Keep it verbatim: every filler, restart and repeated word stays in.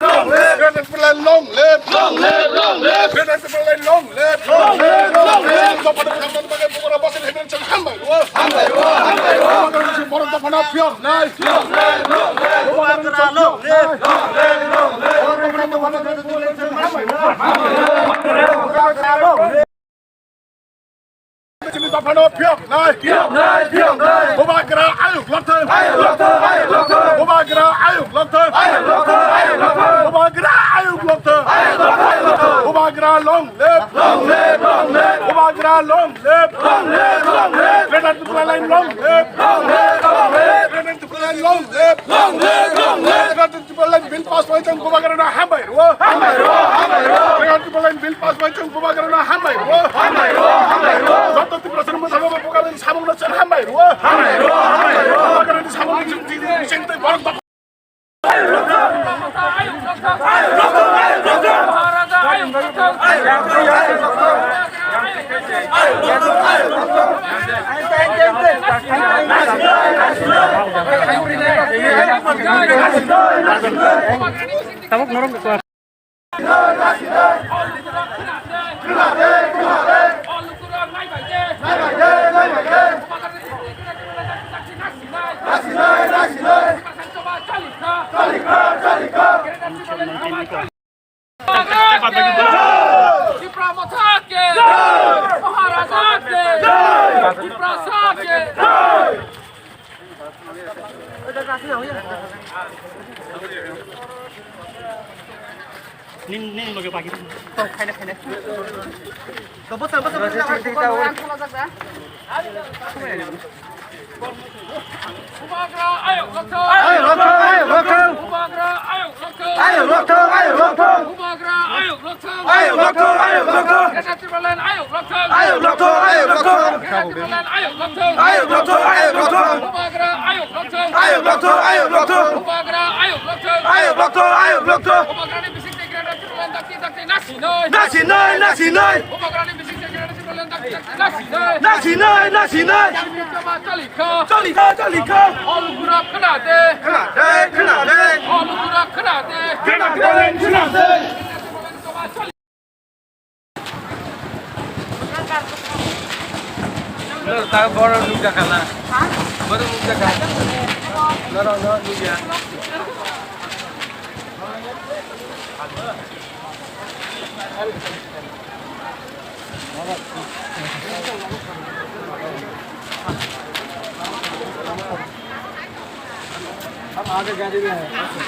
Long live! Long live! Long live! Long live! Long live! Long live! Long live! Long live! Long live! Hambai rwa! Hambai rwa! Hambai rwa! Borok dophano phiyok nai! Long live! Long live! Long live! Long live! Long live! Long live! Chini dophano phiyok nai. Phiyok nai, phiyok nai. Bubagra ayuk lokthai. Ayuk lokthai, ayuk lokthai. Bubagra ayuk lokthai. Ayuk lokthai, ayuk lokthai. Bubagra ayuk lokthai. Ayuk lokthai, ayuk lokthai. Bubagra long live. Long live, long live. Bubagra long live. Long live, long live. Greater Tipraland long live. Long live, long live. Greater Tipraland long live. Long live, long live. Tipraland bill pass bai chwng Bubagrano hambai rwo. Hambai rwo, hambai rwo. Tipraland bill pass bai chwng Bubagrano hambai rwo. Hambai rwo, hambai rwo. Joto Tiprasani mwthangwi Bubagrani samungno chwng hambai rwo. Hambai rwo, hambai rwo. Bubagrani samungno chwng twi twi bising twi borok dok- Tabuk norok. Tipra Motha ke! Maharaja ke! Tipra Sa ke! Ning, ning loge bagi. To, khaina, khaina. To, bwsa, bwsa, bwsa. Bubagra ayuk lokthai. Ayuk lokthai, ayuk lokthai. Bubagra ayuk lokthai. Ayuk lokthai, ayuk lokthai. Bubagra ayuk lokthai. Ayuk lokthai, ayuk lokthai. Greater Tipraland ayuk lokthai. Ayuk lokthai, ayuk lokthai. Greater Tipraland ayuk lokthai. Ayuk lokthai, ayuk lokthai. Bubagra ayuk lokthai. Ayuk lokthai, ayuk lokthai. Bubagra ayuk lokthai. Ayuk lokthai, ayuk lokthai. Bubagrani bising twi Greater Tipraland dakti dakti nasinai. Nasinai, nasinai. Bubagrani bising twi Greater Tipraland dakti dakti nasinai. Nasinai, nasinai. Chini joma chalikha. Chalikha, chalikha. O lukurok khna de. Khna de, khna de. O lukurok khna de. Khna de, khna de. Lo, ta boro nukjakha na. Ha? Boro nukjakha. Lo, lo, lo, nukya. हम आगे गाड़ी में हैं।